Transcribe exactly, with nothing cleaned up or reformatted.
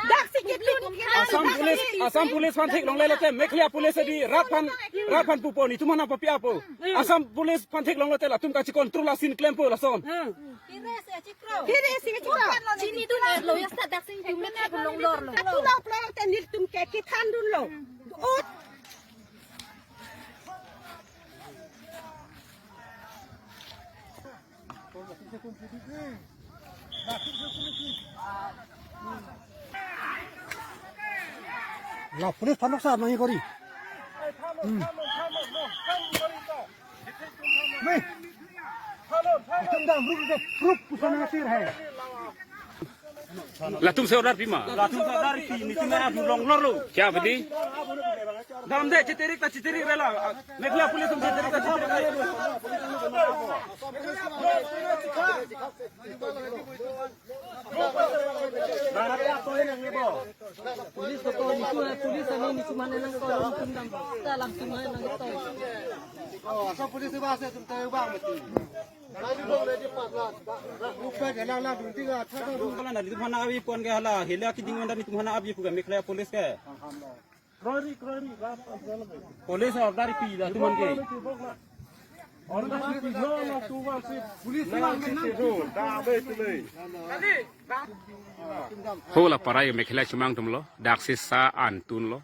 Dak si kitlun kiran. Assam Police, Assam Police aphan theklongle lote Meghalaya Police adi rat aphan, rat aphan pupo, netum aphan papi apo. Assam Police aphan theklong lote latum kachicontrol asin klempo lason. Kire si chikro. Chini dun lo, ya sa dak si kitlun kiran longlo lo. Katulo plot te netum ke kithan dunlo. Ut. La police aphan noksa nangji kori. Hmm. Nahi. Ekdom dam, ruk, ruk, ruk, pusana sir hai. Latum si order pima. Latum si order pi, netum aphan longlo lo. Kya bedi? Dam de, chitirik ta chitirik rela. Meghalaya Police atum chitirik ta chitirik rela. Police ko, police ko, police ani netum aphan nangkoi, netum dam. Dalam netum aphan nangkoi. Oh, asal police ba se tum tayo bang mati. Hala netum aphan abi pon ke hala, hila kiding wanda netum aphan abi pu ke Meghalaya Police ke. Police order pi latum aphan ke. Ho la parai Meghalaya chomang atum lo, dak si sa an tunlo.